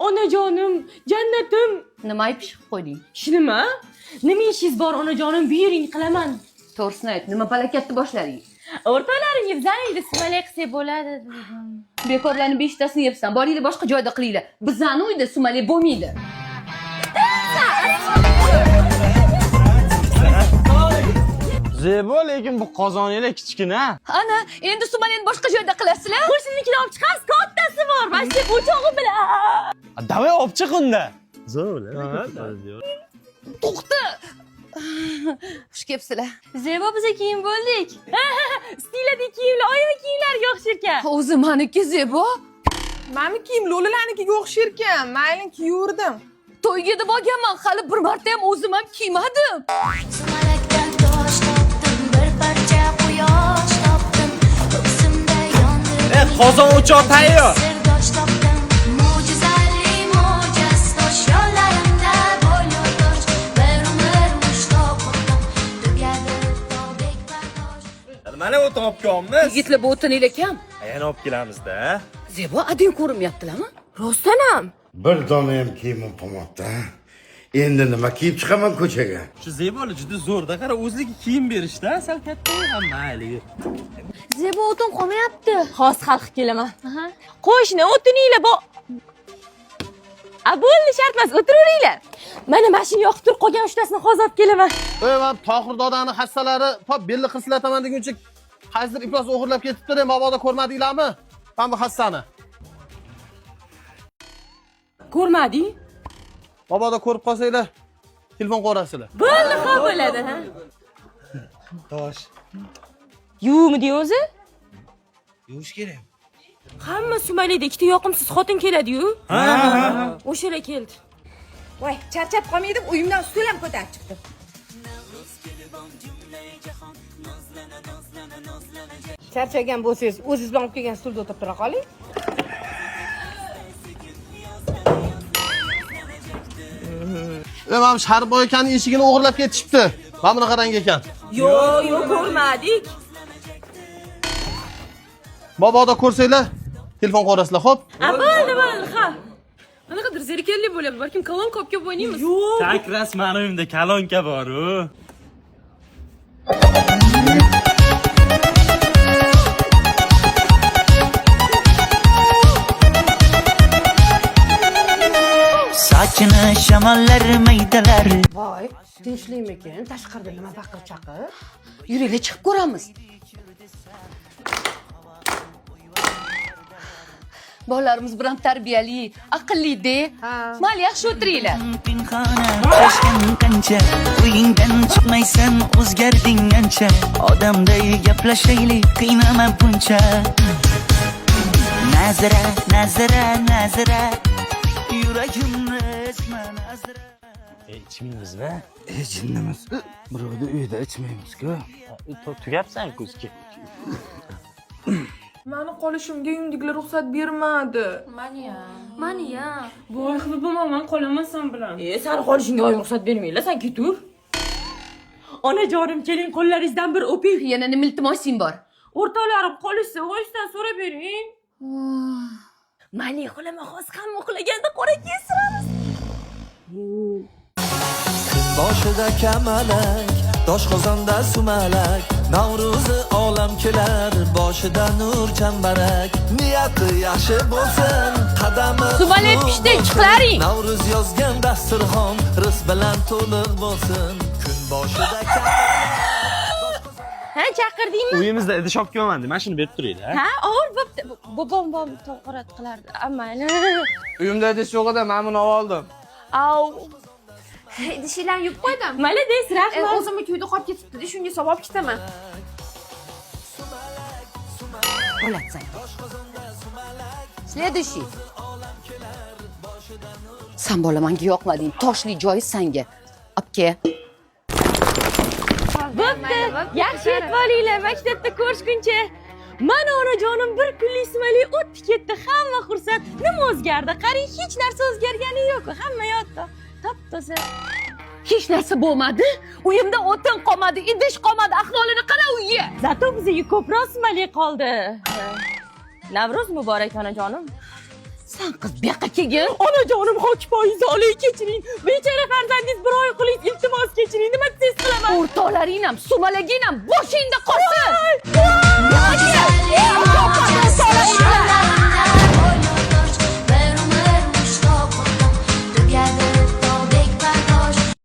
Onajonim, jannatim. Nima pishib qo'yding? Nima? Nima ishingiz bor, onajonim, buyuring, qilaman. To'g'risini ayt, nima palakatni boshlading? O'rtoqlaringiz bizani sumalak qilsak bo'ladi dedim. Bekorlarni beshtasini yebsan. Boringlar boshqa joyda qilinglar. Bizani uyda sumalak bo'lmaydi. Zebo, lekin bu qozoninglar kichkina. Ana, endi sumalakni boshqa joyda qilasizlar? Qo'shninikini olib chiqamiz, kattasi bor. Mana shu o'chog'i bilan. Давай olib chiq unda. Zo'r. To'xta. Xush kelibsizlar. Zebo, biza kiyim bo'ldik. Ustinglardagi kiyimlar oyimni kiyimlariga o'xshar ekan. O'zi maniki Zebo. Mani kiyim Lo'lilarnikiga o'xshar ekan. Mayli, kiyaverdim. To'yga deb olganman, hali bir marta ham o'zim ham kiymadim. Sumalakdan tosh topdim, bir parcha quyosh topdim, ko'ksimda yondirib Qozon o'choq tayyor. sirdosh topdim, mo'jizali mo'jaz tosh yo'llarimda bo'l yo'ldosh, bir umr mushtoq o'tdim, tugadi tobek bardosh. Mana o't olib kelamiz. Yigitlar, bu o'tininglar kam. Yana olib kelamizda. Zebo, ading ko'rinmayaptilarmi? Rostdan ham. Bir dona ham kiyimim qolmabdi. Ha? Endi nima kiyib chiqaman ko'chaga? Shu Zeboli juda zo'rda, qara, o'zligi kiyim berishda, sal katta ham mayli. Zebo, o'tin qolmayapti. Hozir hal qilib kelaman. Qo'shni, o'tininglar bo. A bo'ldi, shart emas, o'tiraveringlar. Mana mashina yoqib turib qolgan uchtasini hozir olib kelaman. Ey, man Tohir dodani hassalari top belli qirsilataman deguncha qaysidir iflos o'g'irlab ketibdi, mabodo ko'rmadinglarmi? Mana bu hassani. Ko'rmading? Mabodo ko'rib qolsanglar, telefon qo'rasizlar. Bo'ldi, xo'p bo'ladi, ha. Tosh. Yuvmidi o'zi? Yuvish kerak. Hamma sumalakda ikkita yoqimsiz xotin keladi-yu. Ha. O'shalar keldi. Voy, charchab qolmay deb uyimdan stul ham ko'tarib chiqdim. Charchagan bo'lsangiz, o'zingiz bilan olib kelgan stulda o'tirib tura qoling. Ey, mana bu Sharboy akani eshigini o'g'irlab ketishibdi. Mana buni qarang ekan. Yo'q, yo'q, ko'rmadik. Mabodo ko'rsanglar, telefon qo'rasizlar, xo'p? A bo'ldi, bo'ldi, ha. Qanaqadir zerikarli bo'lyapti. Balkim kolonka olib kelib o'ynaymiz. Yo'q. Tak ras mani uyimda kalonka bor-u. Sochini shamollar maydalar. Voy, tinchlikmikin? Tashqarida nima baqir chaqir? Yuringlar, chiqib ko'ramiz. Bolalarimiz bilan tarbiyali, aqlli-de. Mayli, yaxshi o'tiringlar. Pinhona shoshgan qancha, uyingdan chiqmaysan, o'zgarding ancha. Odamday gaplashaylik, qiynama buncha. Nazira, Nazira, Nazira, yuragimni ezma Nazira. Ichmaymizmi? E, jinnimiz. Birovni uyida ichmaymiz-ku. Tugabsan ko'zga. Mani qolishimga uyimdagilar ruxsat bermadi. Mani-ya. Voy, xafa man qolaman sen bilan. E, sani qolishingga oyim ruxsat bermaylar, sen ketur. Onajonim, keling, qo'llaringizdan bir o'ping. Yana nima iltimosing bor? O'rtoqlarim qolishsa, oyisidan so'rab bering. Mayli, uxlama, hozir hamma uxlaganda qora kestiramiz. Boshida kamalak, doshqozonda sumalak, Navro'zi olam kelar, boshida nur chambarak. Niyati yaxshi bo'lsin, qadami Sumalak qutlug' pishdi, bo'lsin. chiqlaring. Navro'z yozgan dasturxon rizq bilan to'liq bo'lsin. Kun boshida kamalak. Ha, chaqirdingmi? Uyimizda idish olib kelaman deb, mana shuni berib turinglar. Ha, og'ir bo'pti. Bobom bom to'g'rat qilardi. A, mayli. Uyimda idish yo'q edi, men buni oldim. Au. Idishinglarni yuvib qo'ydim. Молодец, rahmat. O'zimniki uyda qolib ketibdi, shunga solib olib ketaman. Bo'ladi. Следующий. San bola menga yoqmading. Toshli joyi sanga. Olib kel. Bo'pti. Yaxshi yetib olinglar, maktabda ko'rishguncha. Mana onajonim, bir kunlik sumalak o'tdi ketdi, hamma xursand. Nima o'zgardi? Qarang, hech narsa o'zgargani yo'q. Hamma yoqda top-toza. Hech narsa bo'lmadi. Uyimda o'tin qolmadi, idish qolmadi. Ahvolini qara uyga. Zato bizga ko'proq sumalak qoldi. Navro'z muborak, onajonim. San qiz bu yoqqa kelgin. Onajonim, xokpoyingizni olay, kechiring. Bechora farzandingiz bir oy qiling, iltimos, kechiring. Nima desangiz qilaman. O'rtoqlaring ham, sumalaging ham boshingda qolsin.